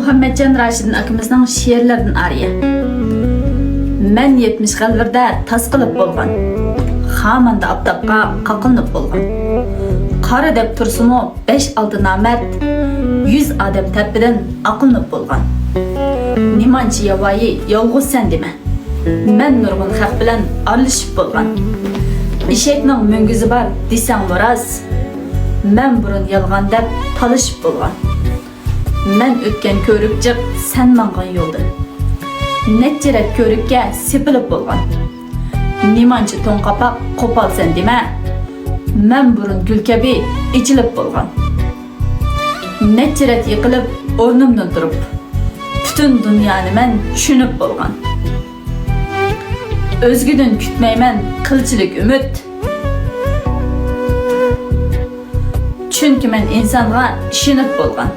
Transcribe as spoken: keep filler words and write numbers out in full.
مۇھەممەتجان راشىدىن ئاكىمىزنىڭ شېئىرلىرىدىن ئارىيە. مەن يەتمىش غەلۋىردە تاس قىلىپ بولغان، خاماندا ئاپتاپقا قاقلىنىپ بولغان، قارا دەپ تۇرسىمۇ بەش-ئالتە نامەرد، يۈز ئادەم تەرىپىدىن ئاقلىنىپ بولغان. نېمانچە ياۋايى، يالغۇز سەن دېمە، مەن نۇرغۇن خەق بىلەن ئارىلىشىپ بولغان. ئېشەكنىڭ مۈڭگۈزى بار دېسەڭمۇ راست، مەن بۇرۇن يالغان دەپ تالىشىپ بولغان. مەن ئۆتكەن كۆۋرۈك جىق سەن ماڭغان يولدىن، نەچچە رەت كۆۋرۈككە سېپىلىپ بولغان. نېمانچە توڭ قاپاق قوپالسەن دېمە، مەن بۇرۇن گۈل كەبى ئېچىلىپ بولغان. نەچچە رەت يىقىلىپ ئورنۇمدىن تۇرۇپ، پۈتۈن دۇنيانى مەن چۈشىنىپ بولغان. ئۆزگىدىن كۈتمەيمەن قىلچىلىك ئۈمىد، چۈنكى مەن ئىنسانغا ئىشىنىپ بولغان.